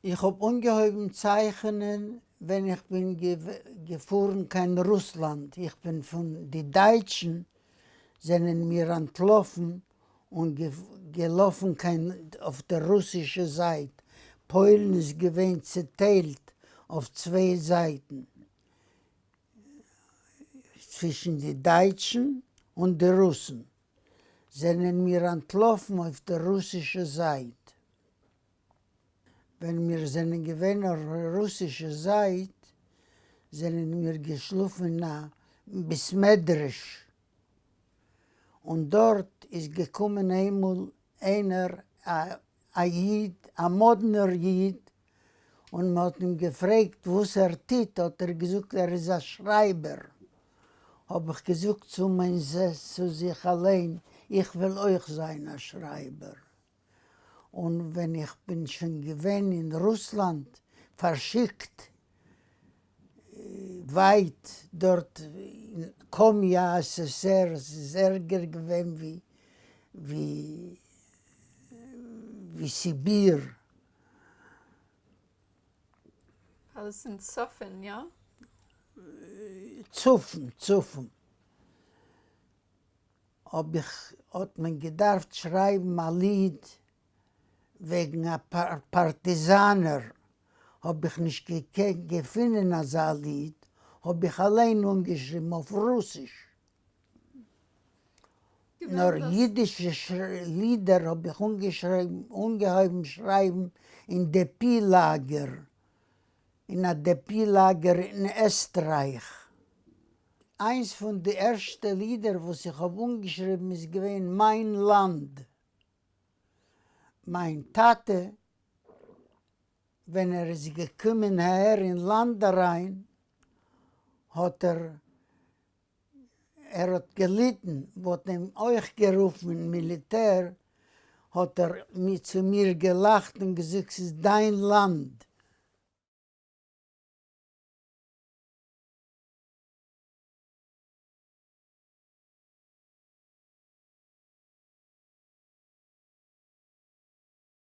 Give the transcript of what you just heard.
איך האב אנגעהויבן צייכענען ווען איך בין געפארן קיין רוסלאנד, איך בין פון די דייטשן זענען מיר אנטלאפן און געלאפן קיין אויף דער רוסישע זייט, פוילן איז געווען צעטיילט אויף צוויי זייטן, צווישן די דייטשן און די רוסן, זענען מיר אנטלאפן אויף דער רוסישע זייט. ווען מיר זענען געווען אויף דער רוסישע זייט זענען מיר געשלאפן אין א בית מדרש, און דארט איז געקומען איינמאל איינער א איד, א מאדנער איד, און מען האט אים געפרעגט וואס ער טוט, האט ער געזאגט ער איז א שרייבער, האב איך געזאגט צו מיין צו זיך אליין, איך וויל אויך זיין א שרייבער. און ווען איך בין שוין געווען אין רוסלאנד פארשיקט ווייט דארט אין קאמי ASSR, עס איז ערגער געווען ווי סיביר. אלעס אין צפון, יא? צפון, צפון. האב איך האט מען געדארפט שרייבן א ליד וועגן א פארטיזאנער, האב איך נישט געקענט געפינען אזא ליד, האב איך אליין אנגעשריבן אויף רוסיש. נאר אידישע לידער האב איך אנגעהויבן שרייבן אין DP לאגער, אין א DP לאגער אין עסטרייך. איינס פון די ערשטע לידער וואס איך האב אנגעשריבן איז געווען מיין לאנד. מיין טאטע ווען ער איז געקומען אהער אין לאנד אריין האט ער ער האט געליטן, מ'האט אים אויך גערופן אין מיליטער, האט ער צו מיר געלאכט און געזאגט ס'איז דיין לאנד.